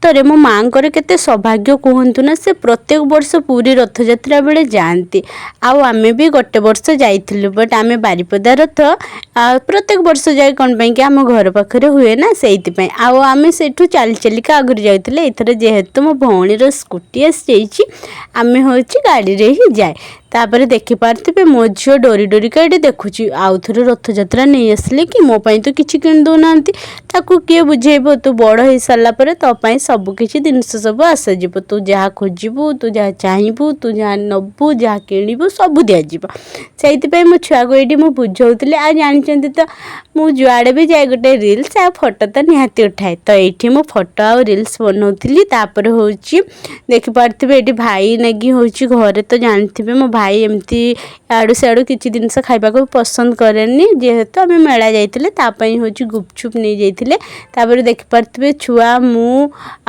ସତରେ ମୋ ମାଆଙ୍କର କେତେ ସୌଭାଗ୍ୟ କୁହନ୍ତୁ ନା। ସେ ପ୍ରତ୍ୟେକ ବର୍ଷ ପୁରୀ ରଥଯାତ୍ରା ବେଳେ ଯାଆନ୍ତି ଆଉ ଆମେ ବି ଗୋଟେ ବର୍ଷ ଯାଇଥିଲୁ। ବଟ୍ ଆମେ ବାରିପଦା ରଥ ପ୍ରତ୍ୟେକ ବର୍ଷ ଯାଏ। କ'ଣ ପାଇଁ କି ଆମ ଘର ପାଖରେ ହୁଏ ନା, ସେଇଥିପାଇଁ। ଆଉ ଆମେ ସେଇଠୁ ଚାଲି ଚାଲିକା ଆଗରୁ ଯାଉଥିଲେ। ଏଥର ଯେହେତୁ ମୋ ଭଉଣୀର ସ୍କୁଟି ଆସିଯାଇଛି, ଆମେ ହେଉଛି ଗାଡ଼ିରେ ହିଁ ଯାଏ। ତାପରେ ଦେଖିପାରୁଥିବେ, ମୋ ଝିଅ ଡରି ଡରିକା ଏଠି ଦେଖୁଛି, ଆଉ ଥରେ ରଥଯାତ୍ରା ନେଇ ଆସିଲେ କି ମୋ ପାଇଁ ତ କିଛି କିଣି ଦେଉନାହାନ୍ତି। ତାକୁ କିଏ ବୁଝେଇବ? ତୁ ବଡ଼ ହେଇସାରିଲା ପରେ ତୋ ପାଇଁ ସବୁ କିଛି ଜିନିଷ ସବୁ ଆସିଯିବ। ତୁ ଯାହା ଖୋଜିବୁ, ତୁ ଯାହା ଚାହିଁବୁ, ତୁ ଯାହା ନେବୁ, ଯାହା କିଣିବୁ, ସବୁ ଦିଆଯିବ। ସେଇଥିପାଇଁ ମୋ ଛୁଆକୁ ଏଇଠି ମୁଁ ବୁଝାଉଥିଲି। ଆଉ ଜାଣିଛନ୍ତି ତ, ମୁଁ ଯୁଆଡ଼େ ବି ଯାଏ, ଗୋଟେ ରିଲ୍ସ ଆଉ ଫଟୋ ତ ନିହାତି ଉଠାଏ। ତ ଏଇଠି ମୁଁ ଫଟୋ ଆଉ ରିଲ୍ସ ବନାଉଥିଲି। ତାପରେ ହେଉଛି ଦେଖିପାରୁଥିବେ, ଏଇଠି ଭାଇ ନାଗି ହେଉଛି। ଘରେ ତ ଜାଣିଥିବେ, ମୋ ଭାଇ ଏମିତି ଆଡ଼ୁ ସିଆଡ଼ୁ କିଛି ଜିନିଷ ଖାଇବାକୁ ପସନ୍ଦ କରେନି। ଯେହେତୁ ଆମେ ମେଳା ଯାଇଥିଲେ, ତା ପାଇଁ ହେଉଛି ଗୁପଚୁପ୍ ନେଇଯାଇଥିଲେ। ତାପରେ ଦେଖିପାରୁଥିବେ, ଛୁଆ, ମୁଁ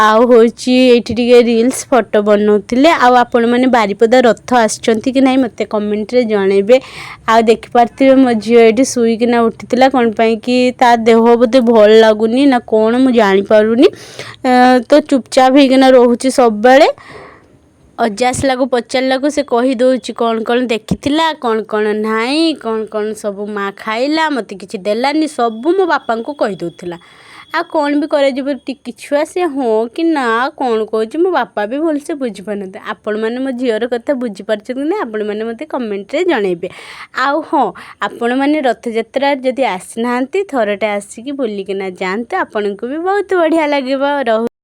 ଆଉ ହେଉଛି ଏଇଠି ଟିକେ ରିଲ୍ସ ଫଟୋ ବନାଉଥିଲେ। ଆଉ ଆପଣମାନେ ବାରିପଦା ରଥ ଆସିଛନ୍ତି କି ନାହିଁ, ମୋତେ କମେଣ୍ଟରେ ଜଣେଇବେ। ଆଉ ଦେଖିପାରୁଥିବେ, ମୋ ଝିଅ ଏଇଠି ଶୋଇକିନା ଉଠିଥିଲା। କ'ଣ ପାଇଁ କି ତା ଦେହ ବୋଧେ ଭଲ ଲାଗୁନି ନା କ'ଣ, ମୁଁ ଜାଣିପାରୁନି। ତ ଚୁପଚାପ ହେଇକିନା ରହୁଛି ସବୁବେଳେ। ଅଜା ଆସିଲାକୁ ପଚାରିଲାକୁ ସେ କହିଦେଉଛି କ'ଣ କ'ଣ ଦେଖିଥିଲା, କ'ଣ କ'ଣ ନାହିଁ, କ'ଣ କ'ଣ ସବୁ ମା ଖାଇଲା, ମୋତେ କିଛି ଦେଲାନି, ସବୁ ମୋ ବାପାଙ୍କୁ କହିଦେଉଥିଲା। ଆଉ କ'ଣ ବି କରାଯିବ? ଟିକି ଛୁଆ ସେ, ହଁ କି ନା କ'ଣ କହୁଛି, ମୋ ବାପା ବି ଭଲସେ ବୁଝିପାରୁନାହାନ୍ତି। ଆପଣମାନେ ମୋ ଝିଅର କଥା ବୁଝିପାରୁଛନ୍ତି ନା? ଆପଣମାନେ ମୋତେ କମେଣ୍ଟରେ ଜଣେଇବେ। ଆଉ ହଁ, ଆପଣମାନେ ରଥଯାତ୍ରା ଯଦି ଆସିନାହାନ୍ତି, ଥରଟେ ଆସିକି ବୁଲିକିନା ଯାଆନ୍ତୁ। ଆପଣଙ୍କୁ ବି ବହୁତ ବଢ଼ିଆ ଲାଗିବ। ରହୁ।